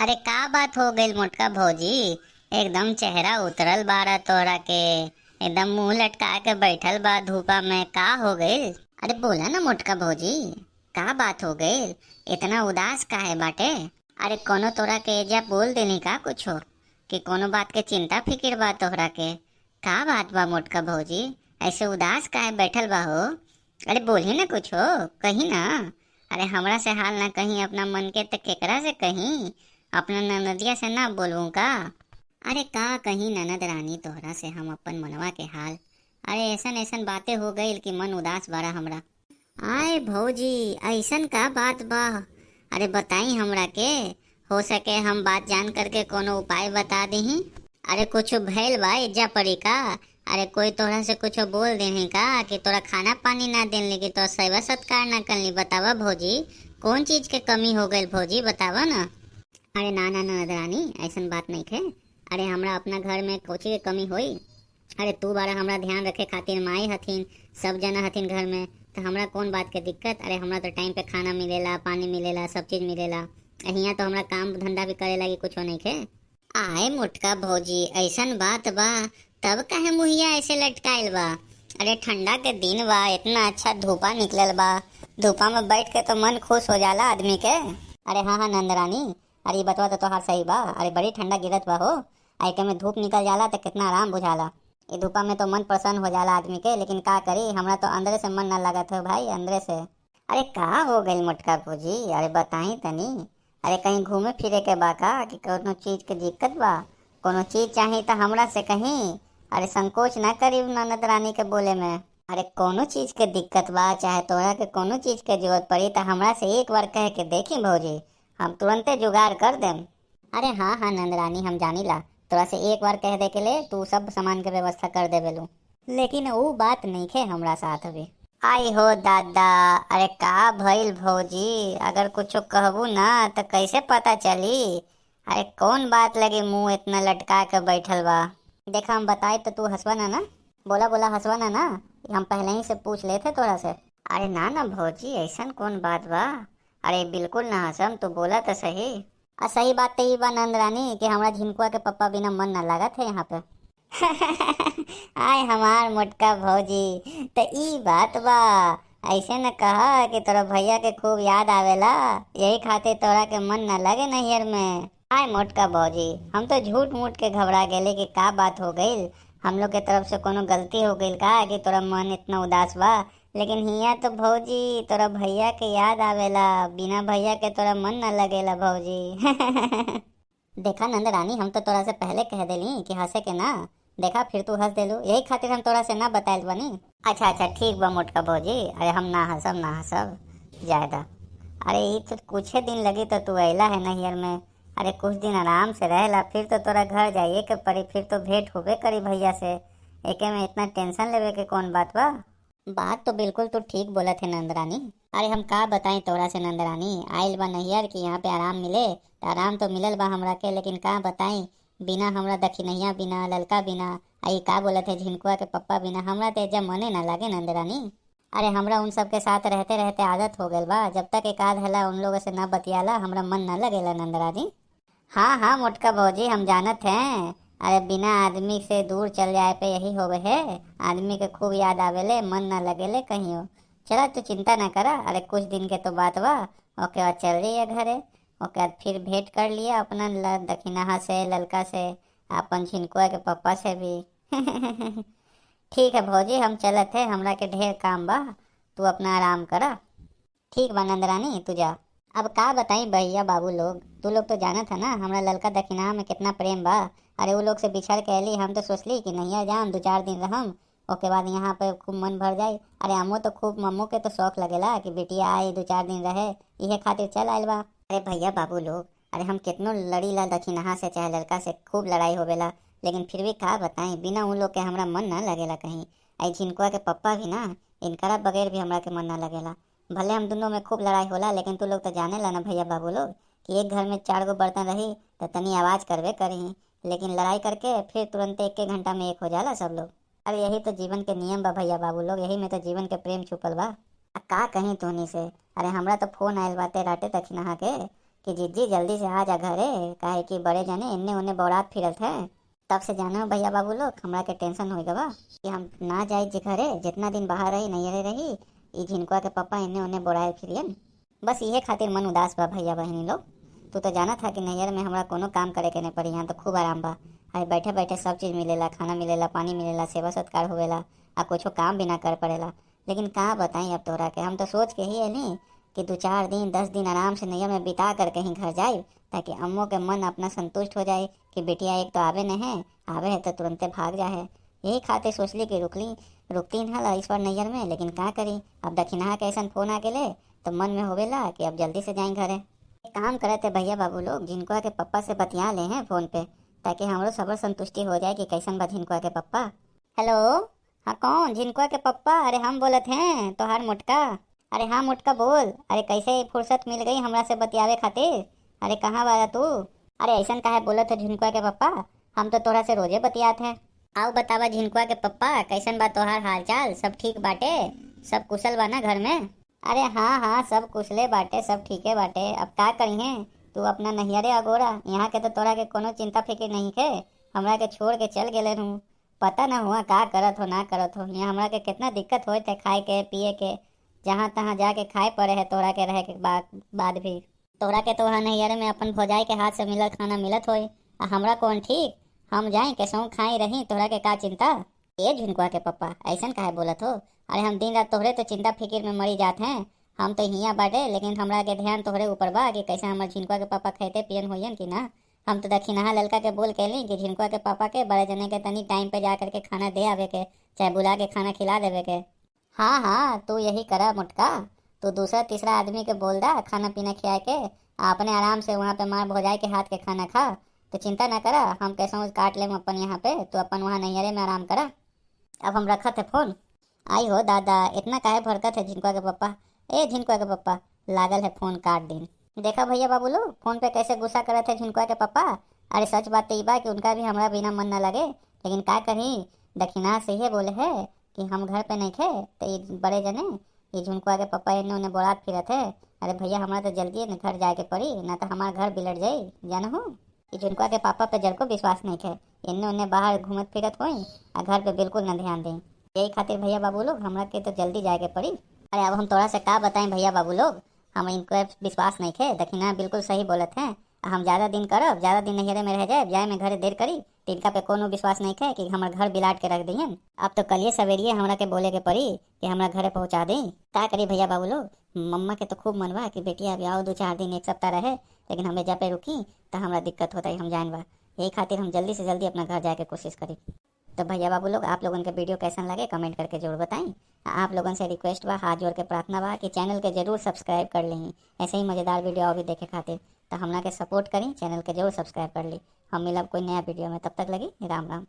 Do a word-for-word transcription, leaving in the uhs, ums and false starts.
अरे का बात हो गइल मोटका भौजी, एकदम चेहरा उतरल बारा तोहरा के, एकदम मुंह लटका के बैठल बा धूपा में, का हो गइल? अरे बोला ना मोटका भौजी, का बात हो गइल, इतना उदास काहे बाटे? अरे कोनो तोरा के एजा बोल देनी का कुछो, कि कोनो बात के चिंता फिकिर बा तोहरा के? का बात बा मोटका भौजी, ऐसे उदास काहे बैठल बा हो? अरे बोली ना कुछो, कही ना। अरे हमरा से हाल ना कहीं अपना मन के, त केकरा से कहीं? अपना ननदिया से ना बोलूं का? अरे का कहीं ननद रानी तोहरा से हम अपन मनवा के हाल। अरे ऐसन ऐसन बातें हो गइल कि मन उदास बारा हमरा। आए भौजी, ऐसन का बात बा? अरे बताई हमरा के, हो सके हम बात जान करके कोनो उपाय बता दही। अरे कुछ भइल बा एजा परी का? अरे कोई तोहरा से कुछ बोल देनी का कि तोरा खाना पानी ना देनी, कि तोरा सेवा सत्कार ना करनी? बतावा भौजी, कौन चीज के कमी हो गइल भौजी, बतावा ना। अरे ना ना ननद रानी, ऐसन बात नहीं खे। अरे हमरा अपना घर में कोची के कमी होई? अरे तू बारा हमरा ध्यान रखे खातिर माई हथिन, सब जना हथिन घर में, त हमरा कौन बात के दिक्कत? अरे हमरा तो टाइम पे खाना मिलेला, पानी मिलेला, सब चीज मिलेला। हियाँ तो हमरा काम धंधा भी करे लागी कुछो नहीं खे। आए मोटका भौजी, ऐसन बात बा, तब काहे मुहिया ऐसे लटकाइल बा? अरे ठंडा के दिन बा, इतना अच्छा धूपा निकलल बा, धूपा में बैठ के तो मन खुश हो जाला आदमी के। अरे हाँ हाँ नंदरानी, अरे ई बतवा तो तोहार सही बा। अरे बड़ी ठंडा गिरत बा हो, आ एके में धूप निकल जाला त कितना आराम बुझाला। ई धूपा में तो मन प्रसन्न हो जाला आदमी के, लेकिन का करी, हमरा तो अंदरे से मन ना लागत हो भाई, अंदरे से। अरे का हो गइल मोटका भौजी, अरे बताई तनी। अरे कहीं घूमे फिरे के बा का कि कोनो चीज के दिक्कत बा? कोनो चीज चाही त हमरा से कहीं। अरे संकोच ना करी ननद रानी के बोले में। अरे कोनो चीज के दिक्कत बा, चाहे तोहरा के कोनो चीज के जरूरत पड़ी त हमरा से एक बार कह के देखी भौजी, हम तुरंते जुगाड़ कर देम। अरे हाँ हाँ नंदरानी, हम जानी ला, तोरा से एक बार कह दे के ले तू सब सामान के व्यवस्था कर देबेलू, लेकिन ऊ बात नइखे हमरा साथ अभी। आई हो दादा, अरे का भइल भौजी, अगर कुछो कहबू ना त कैसे पता चली? अरे कौन बात लगी मुंह इतना लटका के बैठल बा? देखा हम बताई तो तू हंसवा ना ना। बोला बोला हंसवा ना ना, हम पहले ही से पूछ लेते तोरा से। अरे ना ना भौजी, ऐसन कौन बात बा? अरे बिल्कुल ना हंसम, तू बोला तो सही। आ सही बात तो ई बा नंद रानी कि हमरा झिनकुआ के पप्पा बिना मन ना लागत है यहाँ पे। आय हमार मोटका भौजी, त ई बात बा। ऐसे न कहा कि तोरा भैया के खूब याद आवेला, यही खातिर तोरा के मन न लगे नैहर में। आय मोटका भौजी, हम तो झूठ मूठ के घबरा गेले कि का बात हो गइल। हम लोग के तरफ से कोनो गलती हो गइल का कि तोरा मन इतना उदास बा? लेकिन हिया तो भौजी तोरा भैया के याद आवेला, बिना भैया के तोरा मन न लगेला भौजी। देखा नंद रानी, हम तो तोरा से पहले कह देली कि हंसे के ना। देखा फिर तू हंस देलू, यही खातिर हम तोरा से ना बताइल बानी। अच्छा अच्छा ठीक बा मोटका भौजी, अरे हम ना हंसब ना हंसब, जाए दा। अरे ई तो कुछे दिन लगी तो तू अइला है नैहर में। अरे कुछ दिन आराम से रहला, फिर तो तोरा घर जाइए के पड़ी, फिर तो भेंट होबे करी भैया से। एके में इतना टेंशन लेवे के कौन बात बा? बात तो बिल्कुल तू ठीक बोलत है नंदरानी। अरे हम का बताई तोरा से नंदरानी, आइल बा नैहर कि यहाँ पे आराम मिले, त आराम तो मिलल बा हमरा के, लेकिन का बताई, बिना हमरा दखिनैया बिना, ललका बिना, आ ई का बोलत है झिनकुआ के पप्पा बिना, हमरा तो एजा मने ना लागे नंदरानी। अरे हमरा उन सब के साथ रहते रहते आदत हो गइल बा, जब तक एक आध हला उन लोगों से ना बतियाला हमरा मन ना लगेला नंदरानी। हाँ हाँ मोटका भौजी, हम जानत हैं। अरे बिना आदमी से दूर चल जाए पे यही होवे है, आदमी के खूब याद आवेले, मन ना लगेले कहियो। चला तू चिंता ना करा, अरे कुछ दिन के तो बात बा, ओके बाद चल जाइए घरे, ओके बाद फिर भेंट कर लिया अपना ल-, दखिनहा से, ललका से, अपन झिनकुआ के पप्पा से भी। ठीक है भौजी, हम चलत है, हमरा के ढेर काम बा, तू अपना आराम करा। ठीक बा नंदरानी, तू जा। अब का बताई भैया बाबू लोग, तू लोग तो जानत है ना हमरा ललका दखिनहा में कितना प्रेम बा। अरे उ लोग से बिछड़ के अली, हम तो सोचली कि नैहर जाम, दो चार दिन रहम, ओके बाद यहाँ पे खूब मन भर जाई। अरे अम्मो तो खूब, मम्मो के तो शौक लगेला कि बिटिया आई, दो चार दिन रहे, इहे खातिर चल आइल बा। अरे भैया बाबू लोग, अरे हम कितनो लड़ी ला दखिनहा से चाहे ललका से, खूब लड़ाई होवेला, लेकिन फिर भी का बताई, बिना उन लोग के हमरा मन ना लगेला कहीं। आई झिनकुआ के पप्पा भी ना, इनकरा बगैर भी हमरा के मन ना लगेला। भले हम दोनों में खूब लड़ाई होला, लेकिन तू लोग तो जाने ला ना भैया बाबू लोग कि एक घर में चार गो बर्तन रही तो तनी आवाज करबे करी, लेकिन लड़ाई करके फिर तुरंते एक एक घंटा में एक हो जाला सब लोग। अरे यही तो जीवन के नियम बा भैया बाबू लोग, यही में तो जीवन के प्रेम छुपल बा। आ का कहीं तोहनी से, अरे हमरा तो फोन आयल बाटे राते दखिनहा के कि जिज्जी जल्दी से आ जा घरे, काहे कि बड़े जने एन्ने ओन्ने बौरात फिरत है। तब से जानो भैया बाबू लोग, हमरा के टेंशन हो गवा कि हम ना जाई जे घरे, जितना दिन बाहर रही, नैहरे रही, ई झिनकुआ के पप्पा एन्ने ओन्ने बौराए फिरियन। बस इहे खातिर मन उदास बा भैया बहिनी लोग। तू तो जानत हा कि नैहर में हमरा कोनो काम करे के नहीं पड़ी, यहाँ तो खूब आराम बा। हाय बैठे बैठे सब चीज मिलेला, खाना मिलेला, पानी मिलेला, सेवा सत्कार होवेला, आ कुछो काम भी ना कर पड़ेला। लेकिन का बताई अब तोहरा के, हम तो सोच के ही अली कि दो चार दिन, दस दिन आराम से नैहर में बिता कर कहीं घर जाई, ताकि अम्मो के मन अपना संतुष्ट हो जाए कि बिटिया एक तो आवे न है, आवे है तो तुरंते भाग जा है। यही खातिर सोचली कि रुकली, रुकती न हल इस बार नैहर में, लेकिन का करी, अब दखिनहा के ऐसन फोन आ गेले, तो मन में होवेला कि अब जल्दी से जाई घरे। एक काम करत है भैया बाबू लोग, झिनकुआ के पप्पा से बतिया ले हैं फोन पे, ताकि हमरो सबर संतुष्टि हो जाए कि कैसन बा झिनकुआ के पप्पा। हेलो, हाँ कौन? झिनकुआ के पप्पा? अरे हम बोलत हैं, तोहार मोटका। अरे हाँ मोटका बोल। अरे कैसे फुर्सत मिल गई हमरा से बतियावे खातिर? अरे कहाँ बारा तू? अरे ऐसन काहे बोलत है झिनकुआ के पप्पा, हम तो तोहरा से रोजे बतियात है। आओ बतावा झिनकुआ के पप्पा, कैसन बा तोहार हालचाल? सब ठीक बाटे? सब कुशल बा ना घर में? अरे हाँ हाँ, सब कुशले बाटे, सब ठीके बाटे। अब का करिहें, तू अपना नैहरे अगोरा, यहाँ के तो तोरा के कोनो चिंता फिकिर नहीं है। हमरा के छोड़ के चल गेले रहू, पता ना हुआ का करत हो ना करत हो। यहाँ हमरा के कितना दिक्कत होत है खाए के पिए के, जहाँ तहाँ जाके खाए पड़े है तोरा के रहे के बाद, बाद भी। तोहरा के तो वहाँ नैहरे में अपन भौजाई के हाथ से मिलल खाना मिलत होई, आ हमरा कौन ठीक, हम जाई कैसहूँ खाई रही, तोहरा के का चिंता? ए झिनकुआ के पप्पा, ऐसन काहे बोलत हो? अरे हम दिन रात तोहरे तो चिंता फिकिर में मरी जात हैं। हम तो हियाँ बाटे, लेकिन हमरा के ध्यान तोहरे ऊपर बा कि कैसे हमर झिनकुआ के पापा खैते पियन होइयन कि ना। हम तो दखिनहा ललका के बोल के ली कि झिनकुआ के पापा के बड़े जने के तनी टाइम पे जा करके खाना दे आवे के, चाहे बुला के खाना खिला देवे के। हाँ हाँ, तू यही करा मोटका, तू दूसरा तीसरा आदमी के बोल दा खाना पीना खियाए के, आ अपने आराम से वहाँ पे माँ भौजाई के हाथ के खाना खा। तो चिंता ना करा, हम कैसे काट लेम अपन यहाँ पे, तू अपन वहाँ नैहरे में आराम करा। अब हम रखत है फोन। आई हो दादा, इतना काहे भड़कत है झिनकुआ के पप्पा? ए झिनकुआ के पप्पा, लागल है फोन काट दिन। देखा भैया बाबू लोग, फोन पे कैसे गुस्सा करत है झिनकुआ के पप्पा। अरे सच बात तो ई बा कि उनका भी हमरा बिना मन ना लगे, लेकिन का करी, दखिनहा से ये बोले है कि हम घर पे नहीं थे, तो ये बड़े जने, ये झिनकुआ के पप्पा एने ओने बोलात फिरत है। अरे भैया, हमरा तो जल्दी न घर जाए के पड़ी, ना तो हमार घर बिलट जाई, जानहू। ई झिनकुआ के पापा पे जरको विश्वास नहीं है, एने ओने बाहर घूमत फिरत होई, आ घर पे बिल्कुल ना ध्यान देई। यही खातिर भैया बाबू लोग, हमरा के तो जल्दी जाए के पड़ी। अरे अब हम तोरा से का बताएं भैया बाबू लोग, हम इनको विश्वास नहीं है, दखिनहा बिल्कुल सही बोलत हैं। आ हम ज्यादा दिन करब, ज्यादा दिन नैहरे में रह जाए, जाए में घरे देर करी, तो इनका पे कोनो विश्वास नहीं है कि हमर घर बिलाट के रख दिहन। अब तो कलिए सवेरिए हमरा के बोले के पड़ी कि हमरा घरे पहुँचा देई। का करी भैया बाबू लोग, मम्मा के तो खूब मन बा कि बेटी अभी आओ, दो चार दिन, एक सप्ताह रहे, लेकिन हम एजा पे रुकी तो हमरा दिक्कत होता है, हम जान बा। यही खातिर हम जल्दी से जल्दी अपना घर जाए के कोशिश करी। तो भैया बाबू लोग, आप लोगन के वीडियो कैसन लगे, कमेंट करके जरूर बताई। आ आप लोगन से रिक्वेस्ट बा, हाथ जोड़ के प्रार्थना बा कि चैनल के जरूर सब्सक्राइब कर लें, ऐसे ही मज़ेदार वीडियो और भी देखे खातिर। तो हमरा के सपोर्ट करी, चैनल के जरूर सब्सक्राइब कर ली। हम मिलब कोई नया वीडियो में, तब तक लगी राम राम।